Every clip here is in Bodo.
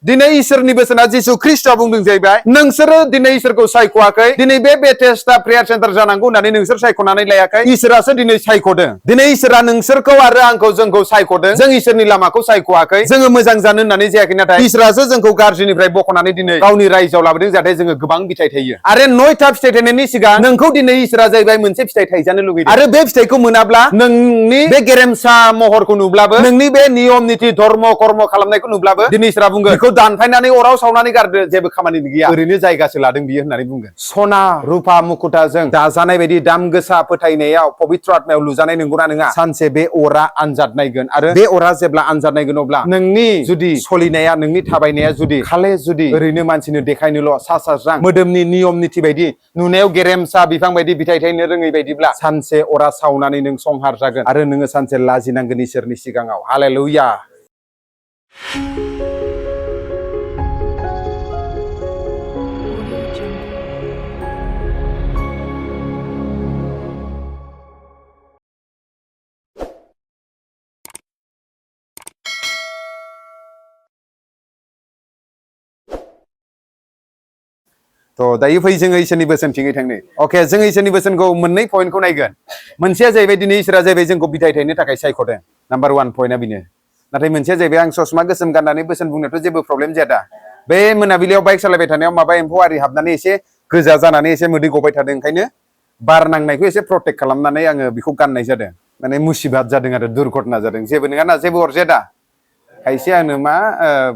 दिनै इसोरनि बोसोना जिसु ख्रिस्टआ बुंदों जाहैबाय नोंसोरो दिनै इसोरखौ सायख'वाखै दिनै बे बेथेस्दा प्रेयार सेन्टार जानांगौ होननानै नोंसोर सायख'नानै लायाखै इसोरासो दिनै सायख'दों दिनै इसोरा नोंसोरखौ आरो आंखौ जोंखौ सायख'दों जों इसोरनि लामाखौ सायख'वाखै जोङो मोजां जानो होननानै जायाखै नाथाय इसोरासो जोंखौ गाज्रिनिफ्राय बख'नानै दिनै गावनि रायजोआव लाबोदों जाहाथे जोङो गोबां फिथाइ थायो आरो 9था फिथाइ थायनायनि सिगां नोंखौ दिनै इसोरा जाहैबाय मोनसे फिथाइ थायजानो लुगैदों आरो बे फिथाइखौ मोनाब्ला नोंनि बे गेरेमसा महरखौ नुब्लाबो नोंनि बे नियम निति धर्म कर्म खालामनायखौ नुब्लाबो दिनै इसोरा बुंगोन बेखौ दानफायनानै अराव सावनानै गारदो जेबो खामानि गैया ओरैनो जायगासो लादों बियो होननानै बुंगोन सना रुपा मुकुटाजों दाजानाय बायदि दाम गोसा फोथायनायाव पबित्र आत्मायाव लुजानाय नंगौना नङा सानसे बे अरा आनजाद नायगोन आरो बे अरा जेब्ला आनजाद नायगोन अब्ला नोंनि जुदि सलिनाया नोंनि थाबायनाया जुदि खाले जुदि ओरैनो मानसिनो देखायनोल' सा साज्रां मोदोमनि नियम निति बायदि नुनायाव गेरेमसा बिफां बायदि फिथाइ थायनो रोङै बायदिब्ला सानसे अरा सावनानै नों संहार जागोन आरो नोङो सानसे लाजिनांगोन इसोरनि सिगाङाव हालेलुया थ' दायो फै जोङो इसोरनि बोसोनथिङै थांनो अके जोङो इसोरनि बोसोनखौ मोननै पइन्टखौ नायगोन मोनसेया जाहैबाय दिनै इसोरा जाहैबाय जोंखौ बिथाइ थायनो थाखाय सायख'दों नाम्बार 1 पइन्टआ बेनो नाथाय मोनसेया जाहैबाय आं ससमा गोसोम गाननानै बोसोन बुंनायाथ' जेबो प्रब्लेम जाया दा बे मोनाबिलियाव बाइक सालायबाय थानायाव माबा एम्फौ आरि हाबनानै एसे गोजा जानानै एसे मोदै गबाय थादों ओंखायनो बार नांनायखौ एसे प्रटेक्ट खालामनानै आङो बेखौ गाननाय जादों माने मुसिबात जादों आरो दुर्घटना जादों जेबो नङा ना जेबो अरजाया दा खायसे आंनो मा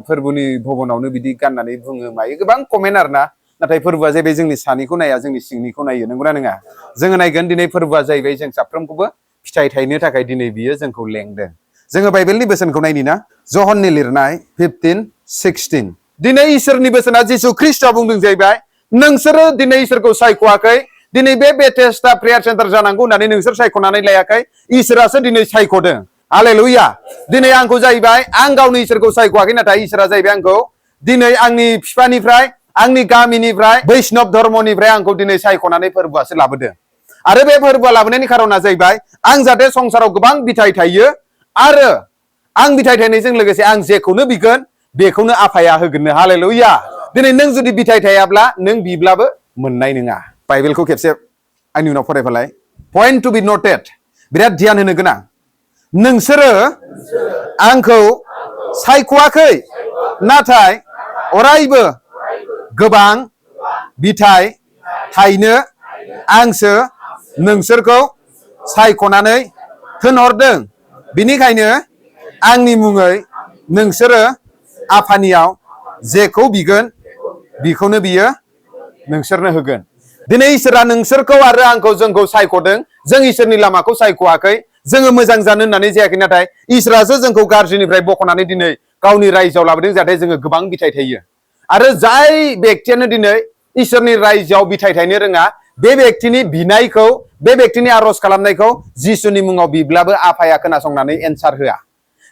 फोरबोनि भबनावनो बिदि गाननानै बुङो मायो गोबां कमेन्ट आरोना नाथाय फोरबोआ जाहैबाय जोंनि सानिखौ नाया जोंनि सिंनिखौ नायो नंगौना नङा जोङो नायगोन दिनै फोरबोआ जाहैबाय जों साफ्रोमखौबो फिथाइ थायनो थाखाय दिनै बियो जोंखौ लेंदों जोङो बाइबेलनि बोसोनखौ नायनि ना जहननि लिरनाय 15:16 दिनै इसोरनि बोसोना जिसु ख्रिस्टआ बुंदों जाहैबाय नोंसोरो दिनै इसोरखौ सायख'वाखै दिनै बे बेथेस्दा प्रेयार सेन्टार जानांगौ होननानै नोंसोर सायख'नानै लायाखै इसोरासो दिनै सायख'दों हालेलुया दिनै आंखौ जाहैबाय आं गावनि इसोरखौ सायख'वाखै नाथाय इसोरा जाहैबाय आंखौ दिनै आंनि बिफानिफ्राय आंनि गामिनिफ्राय बैष्णव धर्मनिफ्राय आंखौ दिनै सायख'नानै फोरबोआसो लाबोदों आरो बे फोरबोआ लाबोनायनि खारना जाहैबाय आं जाहाथे संसाराव गोबां बिथाइ थायो आरो आं बिथाइ थायनायजों लोगोसे आं जेखौनो बिगोन बेखौनो आफाया होगोननो हालेलुया दिनै नों जुदि बिथाइ थायाब्ला नों बिब्लाबो मोननाय नङा बाइबेलखौ खेबसे आंनि उनाव फरायफालाय पइन्ट टु बि नटेड बिराद ध्यान होनो गोनां नोंसोरो आंखौ सायख'वाखै नाथाय अरायबो गोबां बिथाइ थायनो आंसो नोंसोरखौ सायख'नानै थिनहरदों बिनिखायनो आंनि मुङै नोंसोरो आफानियाव जेखौ बिगोन बिखौनो बियो नोंसोरनो होगोन दिनै इसोरा नोंसोरखौ आरो आंखौ जोंखौ सायख'दों जों इसोरनि लामाखौ सायख'वाखै जोङो मोजां जानो होननानै जायाखै नाथाय इसोरासो जोंखौ गाज्रिनिफ्राय बख'नानै दिनै गावनि रायजोआव लाबोदों जाहाथे जोङो गोबां बिथाइ थायो आरो जाय बेक्तियानो दिनै इसोरनि रायजोआव बिथाइ थायनो रोङा बे बेक्तिनि बिनायखौ बे बेक्तिनि आर'ज खालामनायखौ जिसुनि मुङाव बिब्लाबो आफाया खोनासंनानै एन्सार होआ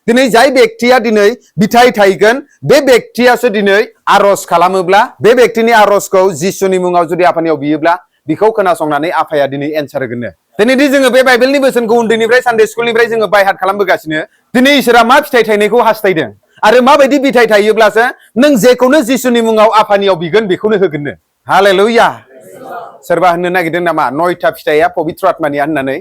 दिनै जाय बेक्तिया दिनै बिथाइ थायगोन बे बेक्तियासो दिनै आर'ज खालामोब्ला बे बेक्तिनि आर'जखौ जिसुनि मुङाव जुदि आफानियाव बियोब्ला बिखौ खोनासंनानै आफाया दिनै एन्सार होगोननो दिनै जोङो बे बाइबेलनि बोसोनखौ उन्दैनिफ्राय सानडे स्कुलनिफ्राय जोङो बायहाट खालामबोगासिनो दिनै इसोरा मा फिथाइ थायनायखौ हास्थायदों आरो माबायदि बिथाइ थायोब्लासो नों जेखौनो जिसुनि मुङाव आफानियाव बिगोन बेखौनो होगोननो हालेलुया सोरबा होननो नागिरदों नामा 9था फिथाइया पबित्र आत्मानिया होननानै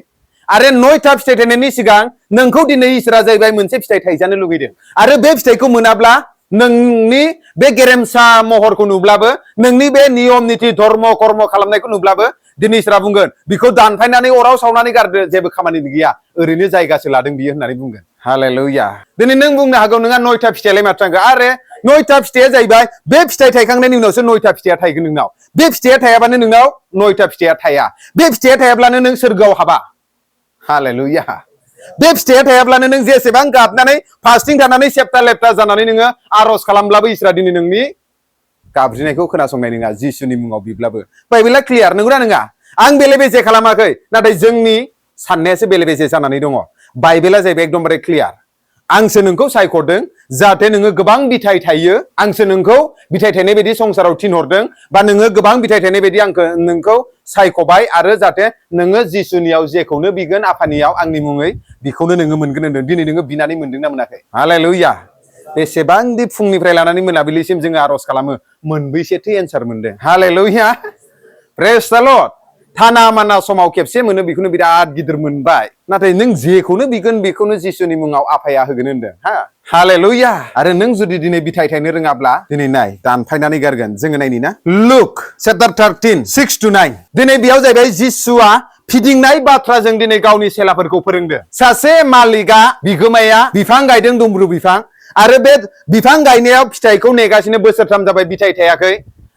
आरो 9था फिथाइ थायनायनि सिगां नोंखौ दिनै इसोरा जाहैबाय मोनसे फिथाइ थायजानो लुगैदों आरो बे फिथाइखौ मोनाब्ला नोंनि बे गेरेमसा महरखौ नुब्लाबो नोंनि बे नियम निति धर्म कर्म खालामनायखौ नुब्लाबो दिनै इसोरा बुंगोन बेखौ दानफायनानै अराव सावनानै गारदो जेबो खामानि गैया ओरैनो जायगासो लादों बियो होननानै बुंगोन हालेलुया दिनै नों बुंनो हागौ नोंहा 9था फिथाइलाय माथो नांगौ आरे 9था फिथाइया जाहैबाय बे फिथाइ थायखांनायनि उनावसो 9था फिथाइया थायगोन नोंनाव बे फिथाइया थायाबानो नोंनाव 9था फिथाइया थाया बे फिथाइया थायाब्लानो नों सोरगोआव हाबा हालेलुया बे फिथाइया थायाब्लानो नों जेसेबां गाबनानै फास्टिं थानानै सेप्ता लेप्ता जानानै नोङो आर'ज खालामब्लाबो इसोरा दिनै नोंनि गाबज्रिनायखौ खोनासंनाय नङा जिसुनि मुङाव बिब्लाबो बाइबेला क्लियार नंगौना नङा आं बेले बेजे खालामाखै नाथाय जोंनि साननायासो बेले बेजे जानानै दङ बाइबेला जाहैबाय एकदमबारे क्लियार आंसो नोंखौ सायख'दों जाहाथे नोङो गोबां बिथाइ थायो आंसो नोंखौ बिथाइ थायनाय बायदि संसाराव थिनहरदों बा नोङो गोबां बिथाइ थायनाय बायदि नोंखौ सायख'बाय आरो जाहाथे नोङो जिसुनियाव जेखौनो बिगोन आफानियाव आंनि मुङै बेखौनो नोङो मोनगोन होनदों दिनै नोङो बिनानै मोनदोंना मोनाखै हालेलुया बेसेबांदि फुंनिफ्राय लानानै मोनाबिलिसिम जोङो आर'ज खालामो मोनबैसेथो एन्सार मोनदों हालेलुया प्रेज द लर्ड थाना माना समाव खेबसे मोनो बेखौनो बिराद गिदिर मोनबाय नाथाय नों जेखौनो बिगोन बेखौनो जिसुनि मुङाव आफाया होगोन होनदों हा हालेलुया आरो नों जुदि दिनै बिथाइ थायनो रोङाब्ला दिनै नाय दानफायनानै गारगोन जोङो नायनि ना लुक चैप्टार 13 6-9 दिनै बेयाव जाहैबाय जिसुआ फिदिंनाय बाथ्राजों दिनै गावनि सेलाफोरखौ फोरोंदों सासे मालिकआ बिगोमाया बिफां गायदों दुमब्रु बिफां आरो बे बिफां गायनायाव फिथाइखौ नेगासिनो बोसोरथाम जाबाय बिथाइ थायाखै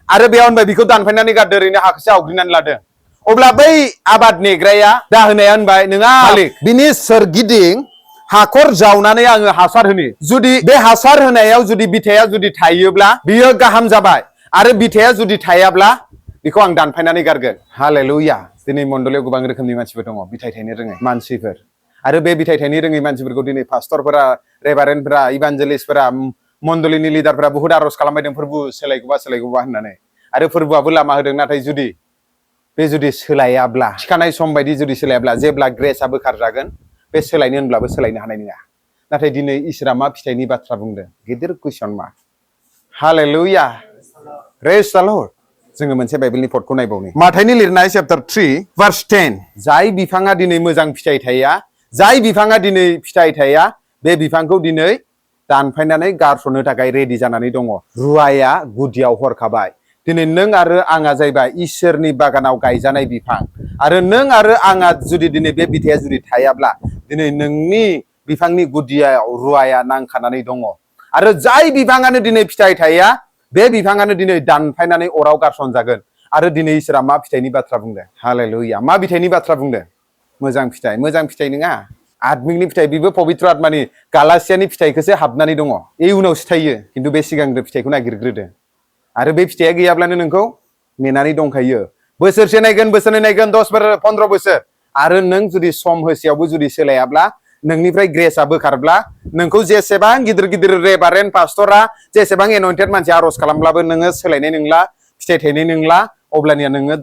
आरो बेयाव होनबाय बेखौ दानफायनानै गारदो ओरैनो हाखौसो आवग्रिनानै लादों अब्ला बै आबाद नेग्राया दाहोनाया होनबाय नोंहा मालिक बिनि सोरगिदिं हाखर जावनानै आङो हासार होनि जुदि बे हासार होनायाव जुदि बिथाया जुदि थायोब्ला बियो गाहाम जाबाय आरो बिथाया जुदि थायाब्ला बेखौ आं दानफायनानै गारगोन हालेलुया दिनै मण्डलियाव गोबां रोखोमनि मानसिफोर दङ बिथाइ थायनो रोङै मानसिफोर आरो बे बिथाइ थायनो रोङै मानसिफोरखौ दिनै पास्टरफोरा रेभारेन्डफोरा इभान्जेलिस्टफोरा मण्डलिनि लिडारफोरा बुहुत आर'ज खालामबायदों फोरबु सोलायगौबा होननानै आरो फोरबुआबो लामा होदों नाथाय जुदि सोलायाब्ला थिखानाय सम बायदि जुदि सोलायाब्ला जेब्ला ग्रेसआ बोखारजागोन बे सोलायनो होनब्लाबो सोलायनो हानाय नङा नाथाय दिनै इसोरा मा फिथाइनि बाथ्रा बुंदों गिदिर कुइसन मा हालेलुया प्रेज द लर्ड जोङो मोनसे बाइबेलनि पदखौ नायबावनि माथाइनि लिरनाय चैप्टार 3 verse 10 जाय बिफाङा दिनै मोजां फिथाइ थाया जाय बिफाङा दिनै फिथाइ थाया बे बिफांखौ दिनै दानफायनानै गारस'नो थाखाय रेडि जानानै दङ रुवाया गुदियाव हरखाबाय दिनै नों आरो आंहा जाहैबाय इसोरनि बागानाव गायजानाय बिफां आरो नों आरो आंहा जुदि दिनै बे बिथाया जुदि थायाब्ला दिनै नोंनि बिफांनि गुदियाव रुवाया नांखानानै दङ आरो जाय बिफाङानो दिनै फिथाइ थाया बे बिफाङानो दिनै दानफायनानै अराव गारसनजागोन आरो दिनै इसोरा मा फिथाइनि बाथ्रा बुंदों हालेलुया मा फिथाइनि बाथ्रा बुंदों मोजां फिथाइ नङा आत्मिकनि फिथाइ बेबो पबित्र आत्मानि गालासियानि फिथाइखौसो हाबनानै दङ ए उनावसो थायो खिन्थु बे सिगांग्रो फिथाइखौ नागिरग्रोदो आरो बे फिथाइया गैयाब्लानो नोंखौ नेनानै दंखायो बोसोरसे नायगोन बोसोरनै नायगोन 10-15 बोसोर आरो नों जुदि सम होसेयावबो जुदि सोलायाब्ला नोंनिफ्राय ग्रेसआ बोखारब्ला नोंखौ जेसेबां गिदिर रेभारेन्ड पास्टरा जेसेबां एन'इन्टेड मानसि आर'ज खालामब्लाबो नोङो सोलायनाय नंला फिथाइ थायनाय नंला अब्लानिया नोङो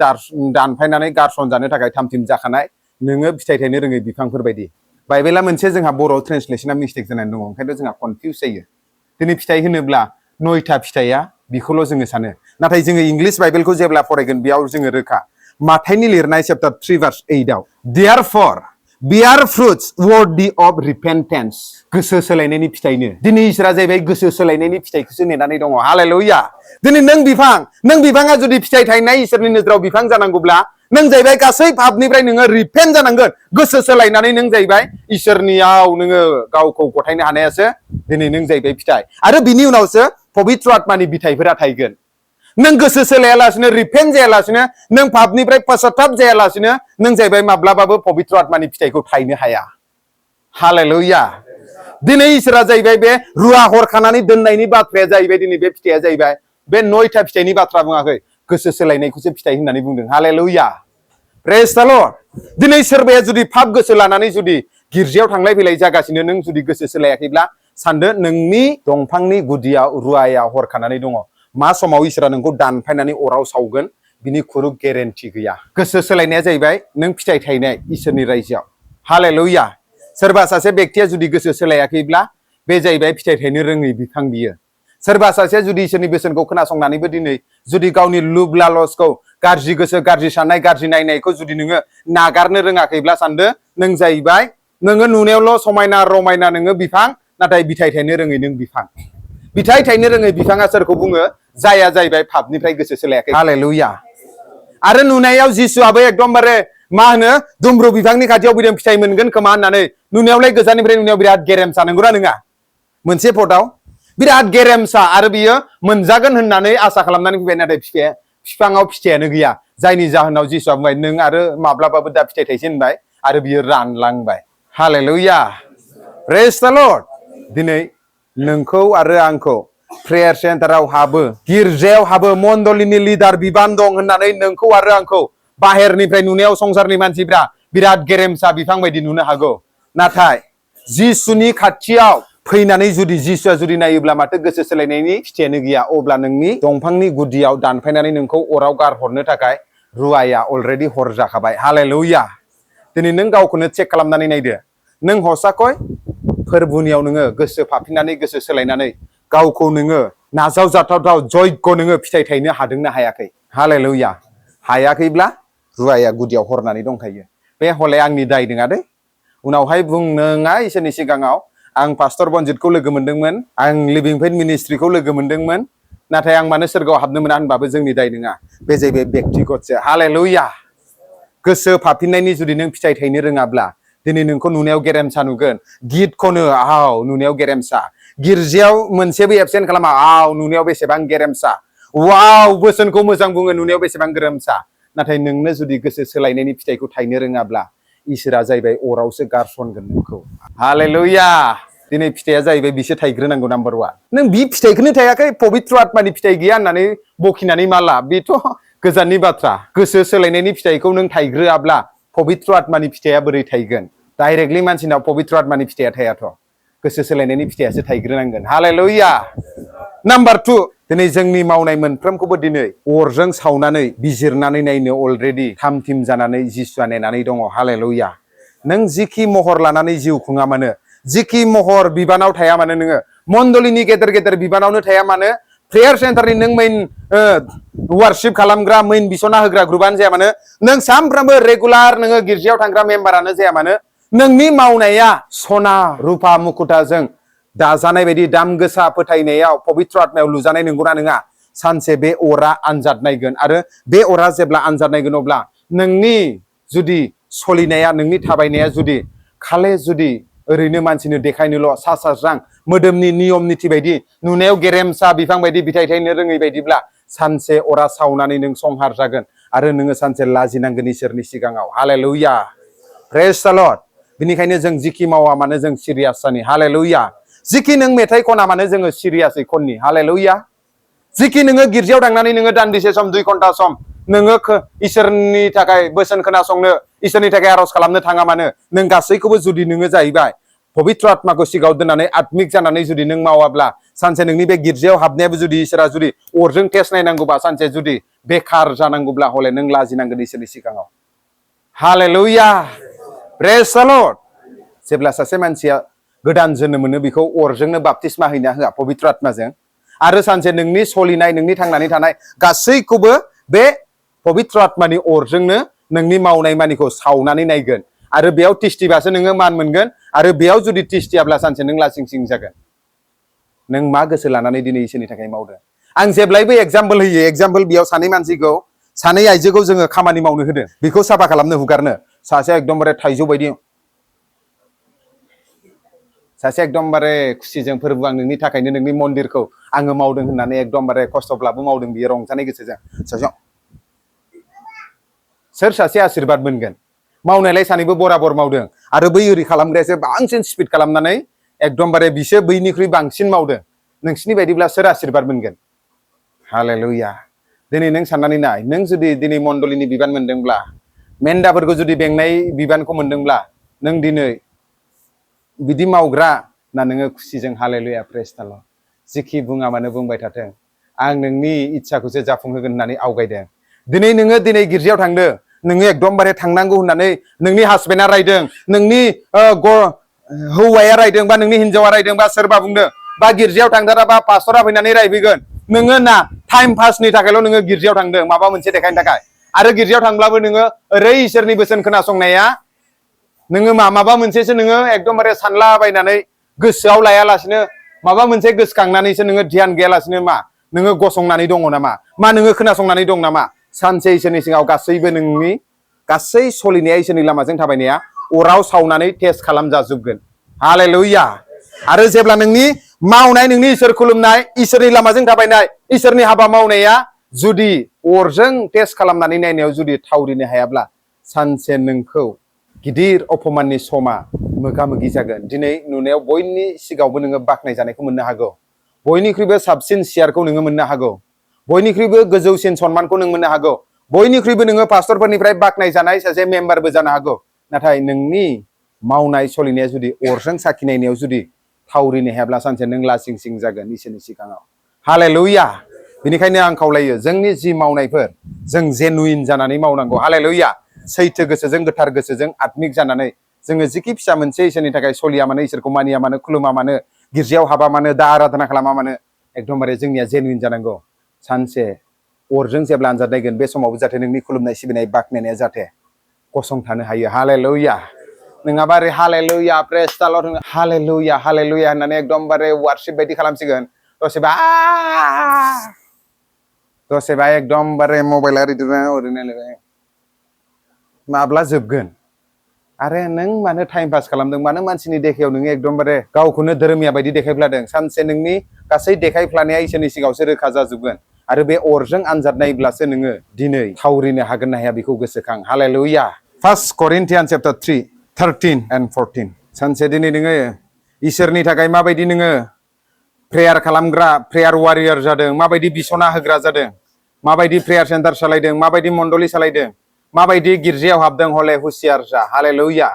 दानफायनानै गारसनजानो थाखाय थामथिम जाखानाय नोङो फिथाइ थायनो रोङै बिफांफोर बायदि बाइबेला मोनसे जोंहा बर' ट्रेन्सलेसना मिस्टेक जानानै दङ ओंखायनोथ' जोंहा कनफिउस जायो दिनै फिथाइ होनोब्ला 9था फिथाइया बेखौल' जोङो सानो नाथाय जोङो इंलिश बाइबेलखौ जेब्ला फरायगोन बेयाव जोङो रोखा माथाइनि लिरनाय chapter 3 verse 8 Therefore bear fruits worthy of repentance गोसो सोलायनायनि फिथाइनो दिनै इसोरा जाहैबाय गोसो सोलायनायनि फिथाइखौसो नेनानै दङ हालेलुया दिनै नों बिफाङा जुदि फिथाइ थायनाय इसोरनि नोजोराव बिफां जानांगौब्ला नों जाहैबाय गासै पापनिफ्राय नोङो रिपेन्ट जानांगोन गोसो सोलायनानै नों जाहैबाय इसोरनियाव नोङो गावखौ गथायनो हानायासो दिनै नों जाहैबाय फिथाइ आरो बिनि उनावसो पबित्र आत्मानि बिथाइफोरा थायगोन नों गोसो सोलायालासिनो रिपेन्ट जायालासिनो नों पापनिफ्राय पश्चाताप जायालासिनो नों जाहैबाय माब्लाबाबो पबित्र आत्मानि फिथाइखौ थायनो हाया हालेलुया दिनै इसोरा जाहैबाय बे रुवा हरखानानै दोननायनि बाथ्राया जाहैबाय दिनै बे फिथाइया जाहैबाय बे 9था फिथाइनि बाथ्रा बुङाखै गोसो सोलायनायखौसो फिथाइ होननानै बुंदों हालेलुया प्रेज द लर्ड दिनै सोरबाया जुदि पाप गोसो लानानै जुदि गिर्जायाव थांलाय फैलाय जागासिनो नों जुदि गोसो सोलायाखैब्ला सानदो नोंनि दंफांनि गुदियाव रुवाया हरखानानै दङ मा समाव इसोरा नोंखौ दानफायनानै अराव सावगोन बिनि खुनु गेरेन्टि गैया गोसो सोलायनाया जाहैबाय नों फिथाइ थायनाय इसोरनि रायजोआव हालेलुया सोरबा सासे बेक्तिया जुदि गोसो सोलायाखैब्ला बे जाहैबाय फिथाइ थायनो रोङै बिफां बियो सोरबा सासेया जुदि इसोरनि बोसोनखौ खोनासंनानैबो दिनै जुदि गावनि लुब लालसखौ गाज्रि गोसो गाज्रि साननाय गाज्रि नायनायखौ जुदि नोङो नागारनो रोङाखैब्ला सानदो नों जाहैबाय नोङो नुनायावल' समायना रमायना नोङो बिफां नाथाय बिथाइ थायनो रोङै नों बिफां बिथाइ थायनो रोङै बिफाङा सोरखौ बुङो जाया जाहैबाय पापनिफ्राय गोसो सोलायाखै हालेलुया आरो नुनायाव जिसुआबो एकदमबारे मा होनो दुमब्रु बिफांनि खाथियाव फैदों फिथाइ मोनगोन खोमा होननानै नुनायावलाय गोजाननिफ्राय नुनायाव बिराद गेरेमसा नंगौना नङा मोनसे पटआव बिराद गेरेमसा आरो बियो मोनजागोन होननानै आसा खालामनानै फैबाय नाथाय बिफाङाव फिथाइयानो गैया जायनि जाहोनाव जिसुआ बुंबाय नों आरो माब्लाबाबो दा फिथाइ थाइसे होनबाय आरो बियो रानलांबाय हालेलुया प्रेज द लर्ड दिनै नोंखौ आरो आंखौ प्रेयार सेन्टाराव हाबो गिर्जायाव हाबो मण्डलिनि लिडार बिबान दं होननानै नोंखौ आरो आंखौ बाहेरनिफ्राय नुनायाव संसारनि मानसिफ्रा बिराद गेरेमसा बिफां बायदि नुनो हागौ नाथाय जिसुनि खाथियाव फैनानै जुदि जिसुआ जुदि नायोब्ला माथो गोसो सोलायनायनि फिथाइयानो गैया अब्ला नोंनि दंफांनि गुदियाव दानफायनानै नोंखौ अराव गारहरनो थाखाय रुवाया अलरेडि हर जाखाबाय हालेलुया दिनै नों गावखौनो चेक खालामनानै नायदो नों हसाखय फोरबुनियाव नोङो गोसो फाफिननानै गोसो सोलायनानै गावखौ नोङो नाजावजाथावथाव जयग' नोङो फिथाइ थायनो हादोंना हायाखै? हालेलुया। हायाखैब्ला रुवाया गुदियाव हरनानै दंखायो। बे हले आंनि दाय नङा दे। उनावहाय बुंनोङा इसोरनि सिगाङाव आं पास्टर बन्जितखौ लोगो मोनदोंमोन, आं लिभिं फेथ मिनिस्ट्रिखौ लोगो मोनदोंमोन, नाथाय आं मानो सोरगोआव हाबनो मोना होनबाबो जोंनि दाय नङा। बे जाहैबाय बेक्तिगतसो। हालेलुया। गोसो फाफिननायनि जुदि नों फिथाइ थायनो रोङाब्ला दिनै नोंखौ नुनायाव गेरेमसा नुगोन। गित खनो, आव नुनायाव गेरेमसा। गिर्जायाव मोनसेबो एबसेन्ट खालामा, आव नुनायाव बेसेबां गेरेमसा। वाव बोसोनखौ मोजां बुङो, नुनायाव बेसेबां गेरेमसा। नाथाय नोंनो जुदि गोसो सोलायनायनि फिथाइखौ थायनो रोङाब्ला इसोरा जाहैबाय अरावसो गारसनगोन नोंखौ। हालेलुया। दिनै फिथाइया जाहैबाय बिसो थाइग्रोनांगौ नाम्बार 1। नों बि फिथाइखौनो थायाखै, पबित्र आत्मानि फिथाइ गैया होननानै बखिनानै मा लाब? बेथ' गोजाननि बाथ्रा। गोसो सोलायनायनि फिथाइखौ नों थाइग्रोआब्ला पबित्र आत्मानि फिथाइया बोरै थायगोन? डाइरेक्टलि मानसिनाव पबित्र आत्मानि फिथाइया थायाथ'। गोसो सोलायनायनि फिथाइयासो थाइग्रोनांगोन। हालेलुया। नाम्बार 2, दिनै जोंनि मावनाय मोनफ्रोमखौबो दिनै अरजों सावनानै बिजिरनानै नायनो अलरेडि थाम थिम जानानै जिसुआ नेनानै दङ। हालेलुया। नों जिखि महर लानानै जिउ खुङा मानो, जिखि महर बिबानाव थाया मानो, नोङो मण्डलिनि गेदेर गेदेर बिबानावनो थाया मानो, प्रेयार सेन्टारनि नों मेइन वारशिप खालामग्रा, मेइन बिसना होग्रा ग्रुपआनो जाया मानो, नों सानफ्रामबो रेगुलार नोङो गिर्जायाव थांग्रा मेम्बारानो जाया मानो, नोंनि मावनाया सना रुपा मुकुटाजों दाजानाय बायदि दाम गोसा फोथायनायाव पबित्र आत्मायाव लुजानाय नंगौना नङा? सानसे बे अरा आनजाद नायगोन। आरो बे अरा जेब्ला आनजाद नायगोन अब्ला नोंनि जुदि सलिनाया, नोंनि थाबायनाया जुदि खाले जुदि ओरैनो मानसिनो देखायनोल' सा साज्रां मोदोमनि नियम निथि बायदि नुनायाव गेरेमसा बिफां बायदि फिथाइ थायनो रोङै बायदिब्ला सानसे अरा सावनानै नों संहार जागोन आरो नोङो सानसे लाजिनांगोन इसोरनि सिगाङाव। हालेलुया। प्रेज द लर्ड। बेनिखायनो जों जिखि मावा मानो जों सिरियास जानि। हालेलुया। जिखि नों मेथाइ खना मानो जोङो सिरियासै खननि। हालेलुया। जिखि नोङो गिर्जायाव थांनानै नोङो दान्दिसे सम 2 घन्टा सम नोङो इसोरनि थाखाय बोसोन खोनासंनो, इसोरनि थाखाय आरज खालामनो थाङा मानो, नों गासैखौबो जुदि नोङो जाहैबाय पबित्र आत्माखौ सिगाङाव दोननानै आत्मिक जानानै जुदि नों मावाब्ला सानसे नोंनि बे गिर्जायाव हाबनायाबो जुदि इसोरा जुदि अरजों टेस्ट नायनांगौबा सानसे जुदि बेखार जानांगौब्ला हले नों लाजिनांगोन इसोरनि सिगाङाव। हालेलुया। प्रेज द लर्ड। जेब्ला सासे मानसिया गोदान जोनोम मोनो बेखौ अरजोंनो बाप्तिस्मा हैना होआ, पबित्र आत्माजों। आरो सानसे नोंनि सलिनाय, नोंनि थांनानै थानाय गासैखौबो बे पबित्र आत्मानि अरजोंनो नोंनि मावनाय मानिखौ सावनानै नायगोन। आरो बेयाव तिस्टिबासो नोङो मान मोनगोन। आरो बेयाव जुदि तिस्टियाब्ला सानसे नों लासिं सिं जागोन। नों मा गोसो लानानै दिनै इसोरनि थाखाय मावदों? आं जेब्लायबो एग्जाम्पल होयो। एग्जाम्पल बेयाव सानै मानसिखौ, सानै आइजोखौ जोङो खामानि मावनो होदों, बेखौ साफा खालामनो हुगारनो। सासेया एकदमबारे थाइजौ बायदि, सासे एकदमबारे खुसिजों फोरबो आं नोंनि थाखायनो नोंनि मन्दिरखौ आङो मावदों होननानै एकदमबारे खस्थ'ब्लाबो मावदों बियो रंजानाय गोसोजों। सासेयाव सोर सासे आशीर्बाद मोनगोन? मावनायलाय सानैबो बराबर मावदों। आरो बै ओरै खालामग्रायासो बांसिन स्पिड खालामनानै एकदमबारे बिसो बैनिख्रुइ बांसिन मावदों। नोंसिनि बायदिब्ला सोर आशीर्बाद मोनगोन? हालेलुया। दिनै नों साननानै नाय, नों जुदि दिनै मण्डलिनि बिबान मोनदोंब्ला, मेन्दाफोरखौ जुदि बेंनाय बिबानखौ मोनदोंब्ला, नों दिनै बिदि मावग्रा ना नोङो खुसिजों हालेलुया प्रेज द लर्ड। जिखि बुङा मानो बुंबाय थाथों, आं नोंनि इच्छाखौसो जाफुंहोगोन होननानै आवगायदों। दिनै नोङो दिनै गिर्जायाव थांदों, नोङो एकदमबारे थांनांगौ होननानै नोंनि हासबेन्डआ रायदों, नोंनि हौवाया रायदों, बा नोंनि हिन्जावा रायदों, बा सोरबा बुंदों, बा गिर्जायाव थांदाराबा पास्टरा फैनानै रायफैगोन। नोङो ना टाइम पासनि थाखायल' नोङो गिर्जायाव थांदों, माबा मोनसे देखायनो थाखाय। आरो गिर्जायाव थांब्लाबो नोङो ओरै इसोरनि बोसोन खोनासंनाया नोङो माबा मोनसेसो नोङो एकदमबारे सानलाबायनानै गोसोआव लायालासिनो माबा मोनसे गोसोखांनानैसो नोङो ध्यान गैयालासिनो मा नोङो गसंनानै दङ नामा? मा नोङो खोनासंनानै दं नामा? सानसे इसोरनि सिगाङाव गासैबो नोंनि गासै सलिनाया, इसोरनि लामाजों थाबायनाया अराव सावनानै टेस्ट खालामजाजोबगोन। हालेलुया। आरो जेब्ला नोंनि मावनाय, नोंनि इसोर खुलुमनाय, इसोरनि लामाजों थाबायनाय, इसोरनि हाबा मावनाया जुदि अरजों टेस्ट खालामनानै नायनायाव जुदि थावरिनो हायाब्ला सानसे नोंखौ गिदिर अपमाननि समा मोगा मोगि जागोन। दिनै नुनायाव बयनि सिगाङावबो नोङो बाख्नाय जानायखौ मोननो हागौ, बयनिख्रुइबो साबसिन सियारखौ नोङो मोननो हागौ, बयनिख्रुइबो गोजौसिन सन्मानखौ नों मोननो हागौ, बयनिख्रुइबो नोङो पास्टरफोरनिफ्राय बाख्नाय जानाय सासे मेम्बारबो जानो हागौ। नाथाय नोंनि मावनाय सलिनाया जुदि अरजों साखिनायनायाव जुदि थावरिनो हायाब्ला सानसे नों लासिं सिं जागोन इसोरनि सिगाङाव। हालेलुया। बेनिखायनो आं खावलायो, जोंनि जि मावनायफोर जों जेनुइन जानानै मावनांगौ। हालेलुया। सैथो गोसोजों, गोथार गोसोजों, आत्मिक जानानै जोङो जिखि फिसा मोनसे इसोरनि थाखाय सलिया मानो इसोरखौ मानिया मानो खुलुमा मानो गिर्जायाव हाबा मानो दा आराधना खालामा मानो एकदमबारे जोंनिया जेनुइन जानांगौ सानसे अरजों जेब्ला आनजाद नायगोन बे समावबो जाहाथे नोंनि खुलुमनाय सिबिनाय बाख्नायनाया जाहाथे गसंथानो हायो हालेलुया नङाबा ओरै हालेलुया प्रेज द लर्ड हालेलुया हालेलुया होननानै एकदमबारे वार्शिप बायदि खालामसिगोन दसेबा एकदमबारे मबाइला ओरैनो माब्ला जोबगोन आरो नों मानो टाइम पास खालामदों मानो मानसिनि देखायाव नोङो एकदमबारे गावखौनो धोरोमिया बायदि देखायफ्लादों सानसे नोंनि गासै देखायफ्लानाया इसोरनि सिगाङावसो रोखा जाजोबगोन आरो बे अरजों आनजाद नायब्लासो नोङो दिनै थावरिनो हागोन ना हाया बेखौ गोसोखां हालेलुया 1 Corinthians chapter 3 13 and 14 सानसे दिनै नोङो इसोरनि थाखाय माबायदि नोङो प्रेयार खालामग्रा प्रेयार वारियर जादों माबायदि बिसना होग्रा जादों माबायदि प्रेयार सेन्टार सालायदों माबायदि मण्डली सालायदों माबायदि गिर्जायाव हाबदों हले हुसियार जा हालेलुया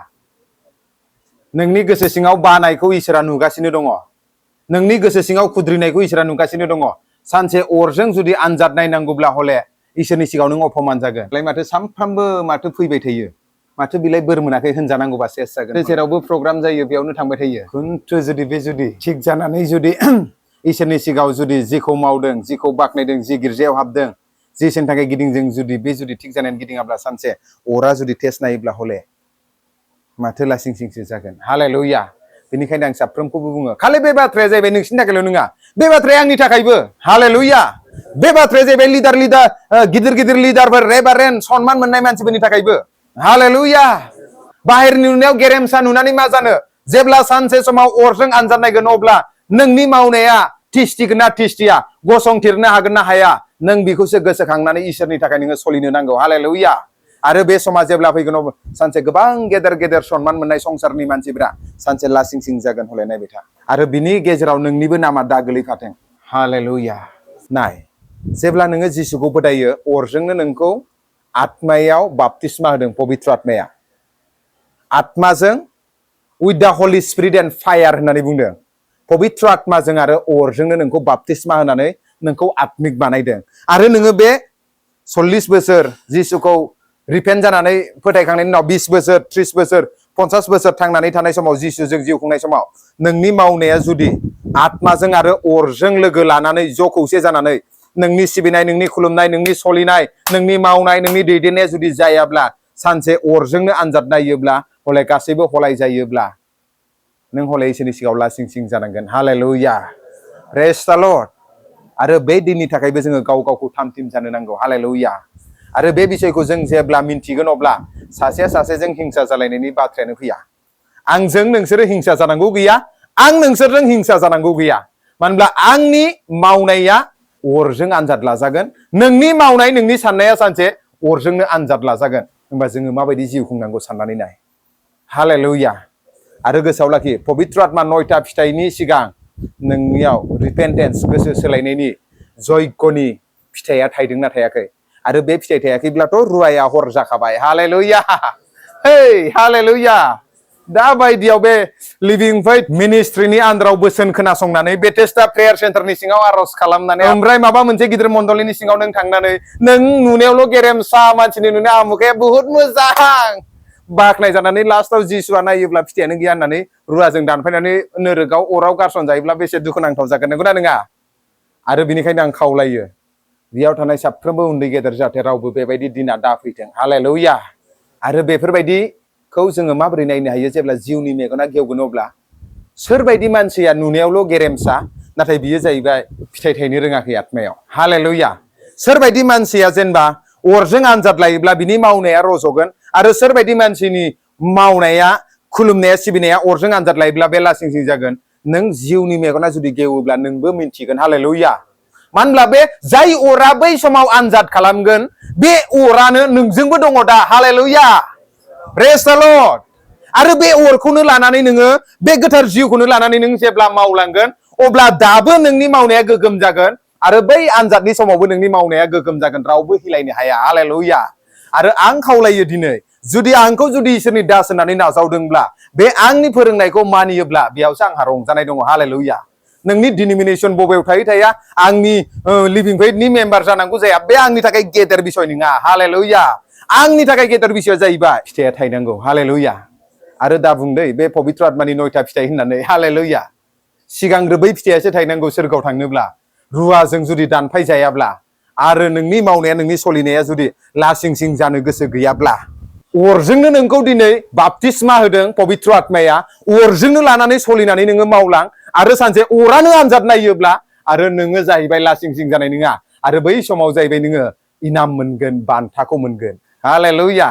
नोंनि गोसो सिङाव बानायखौ इसोरा नुगासिनो दङ नोंनि गोसो सिङाव खुद्रिनायखौ इसोरा नुगासिनो दङ सानसे अरजों जुदि आनजाद नायनांगौब्ला हले इसोरनि सिगाङाव नों अपमान जागोन माथो सानफ्रामबो माथो फैबाय थायो माथो बिलाय बोर मोनाखै होनजानांगौबा सेस जागोन जेरावबो प्रग्राम जायो बेयावनो थांबाय थायो खिन्थु जुदि थिग जानानै जुदि इसोरनि सिगाङाव जुदि जिखौ मावदों जिखौ बाख्नायदों जि गिर्जायाव हाबदों जि इसोरनि थाखाय गिदिंदों जुदि थिग जानानै गिदिङाब्ला सानसे अरा जुदि टेस्ट नायोब्ला हले माथो लासिं सिंसो जागोन हालेलुया बेनिखायनो आं साफ्रोमखौबो बुङो खालि बे बाथ्राया जाहैबाय नोंसिनि थाखायल' नङा बे बाथ्राया आंनि थाखायबो हालेलुया बे बाथ्राया जाहैबाय लिडार गिदिर लिडारफोर रेभारेन्ड सनमान मोननाय मानसिफोरनि थाखायबो हालेलुया बाहेरनि नुनायाव गेरेमसा नुनानै मा जानो जेब्ला सानसे समाव अरजों आनजाद नायगोन अब्ला नोंनि मावनाया थिस्थिगोन ना थिस्थिया गसंथिरनो हागोन ना हाया नों बेखौसो गोसोखांनानै इसोरनि थाखाय नोङो सोलिनो नांगौ हालेलुया आरो बे समा जेब्ला फैगोन सानसे गोबां गेदेर सनमान मोननाय संसारनि मानसिफ्रा सानसे लासिं सिं जागोन हले नायबाय था आरो बिनि गेजेराव नोंनिबो नामा दा गोलैफाथों हालेलुया नाय जेब्ला नोङो जिसुखौ फोथायो अरजोंनो नोंखौ आत्मायाव बाप्तिस्मा होदों पबित्र आत्माया आत्माजों उइथ द हलि स्पिरिट एन्ड फायार होननानै बुंदों पबित्र आत्माजों आरो अरजोंनो नोंखौ बाप्तिस्मा होनानै नोंखौ आत्मिक बानायदों आरो नोङो बे 40 बोसोर जिसुखौ रिपेन्ट जानानै फोथायखांनायनि उनाव 20 बोसोर 30 बोसोर 50 बोसोर थांनानै थानाय समाव जिसुजों जिउ खुंनाय समाव नोंनि मावनाया जुदि आत्माजों आरो अरजों लोगो लानानै ज' खौसे जानानै नोंनि सिबिनाय नोंनि खुलुमनाय नोंनि सलिनाय नोंनि मावनाय नोंनि दैदेननाया जुदि जायाब्ला सानसे अरजोंनो आनजाद नायोब्ला हले गासैबो हलाय जायोब्ला नों हले इसोरनि सिगाङाव लासिं सिं जानांगोन हालेलुया प्रेज द लर्ड आरो बे दिननि थाखायबो जोङो गावखौ थाम-थिम जानो नांगौ हालेलुया आरो बे बिषयखौ जों जेब्ला मिन्थिगोन अब्ला सासेजों हिंसा जालायनायनि बाथ्रायानो फैया आंजों नोंसोरो हिंसा जानांगौ गैया आं नोंसोरजों हिंसा जानांगौ गैया मानोब्ला आंनि मावनाया अरजों आनजाद लाजागोन नोंनि मावनाय नोंनि साननाया सानसे अरजोंनो आनजाद लाजागोन होमबा जोङो माबायदि जिउ खुंनांगौ साननानै नाय हालेलुया आरो गोसोआव लाखि पबित्र आत्मा 9टा फिथाइनि सिगां नोंनियाव रिपेन्टेन्स गोसो सोलायनायनि जयग'नि फिथाइया थायदोंना थायाखै आरो बे फिथाइ थायाखैब्लाथ' रुवाया हर जाखाबाय हालेलुया हे हालेलुया दा बायदियाव बे लिभिं फेथ मिनिस्ट्रिनि आन्दाराव बोसोन खोनासंनानै बेथेस्दा प्रेयार सेन्टारनि सिङाव आर'ज खालामनानै ओमफ्राय माबा मोनसे गिदिर मण्डलीनि सिङाव नों थांनानै नों नुनायावल' गेरेमसा मानसिनि नुनाय आमुखाया बुहुत मोजां बाख्नाय जानानै लास्टआव जिसुआ नायोब्ला फिथाइयानो गैया होननानै रुवाजों दानफायनानै नोरोगाव अराव गारसन जायोब्ला बेसे दुखुनांथाव जागोन नंगौना नङा आरो बिनिखायनो आं खावलायो बेयाव थानाय साफ्रोमबो उन्दै गेदेर जाहाथे रावबो बेबायदि दिना दाफैथों हालेलुया आरो बेफोरबायदिखौ जोङो माबोरै नायनो हायो जेब्ला जिउनि मेगना गेवगोन अब्ला सोरबायदि मानसिया नुनायावल' गेरेमसा नाथाय बियो जाहैबाय फिथाइ थायनो रोङाखै आत्मायाव हालेलुया सोरबायदि मानसिया जेनेबा अरजों आनजाद लायोब्ला बिनि मावनाया रज'गोन आरो सोरबायदि मानसिनि मावनाया खुलुमनाया सिबिनाया अरजों आनजाद लायोब्ला बे लासिं सिं जागोन नों जिउनि मेगना जुदि गेवोब्ला नोंबो मिन्थिगोन हालेलुया मानो होनब्ला बे जाय अरा बै समाव आनजाद खालामगोन बे अरानो नोंजोंबो दङ दा हालेलुया प्रेज द लर्ड आरो बे अरखौनो लानानै नोङो बे गोथार जिउखौनो लानानै नों जेब्ला मावलांगोन अब्ला दाबो नोंनि मावनाया गोगोम जागोन आरो बै आनजादनि समावबो नोंनि मावनाया गोगोम जागोन रावबो हिलायनो हाया हालेलुया आरो आं खावलायो दिनै जुदि आंखौ इसोरनि दास होननानै नाजावदोंब्ला बे आंनि फोरोंनायखौ मानियोब्ला बेयावसो आंहा रंजानाय दङ हालेलुया नोंनि डिनोमिनेसन बबेयाव थाया आंनि लिभिं फेथनि मेम्बार जानांगौ जाया बे आंनि थाखाय गेदेर बिसय नङा हालेलुया आंनि थाखाय गेदेर बिसयआ जाहैबाय फिथाइया थायनांगौ हालेलुया आरो दा बुंदै बे पबित्र आत्मानि 9था फिथाइ होननानै हालेलुया सिगांग्रो बै फिथाइयासो थायनांगौ सोरगोआव थांनोब्ला रुवाजों जुदि दानफाय जायाब्ला आरो नोंनि मावनाया नोंनि सलिनाया जुदि लासिं सिं जानो गोसो गैयाब्ला अरजोंनो नोंखौ दिनै बाप्तिस्मा होदों पबित्र आत्माया अरजोंनो लानानै सलिनानै नोङो मावलां आरो सानसे अरानो आनजाद नायोब्ला आरो नोङो जाहैबाय लासिं सिं जानाय नङा आरो बै समाव जाहैबाय नोङो इनाम मोनगोन बान्थाखौ मोनगोन हालेलुया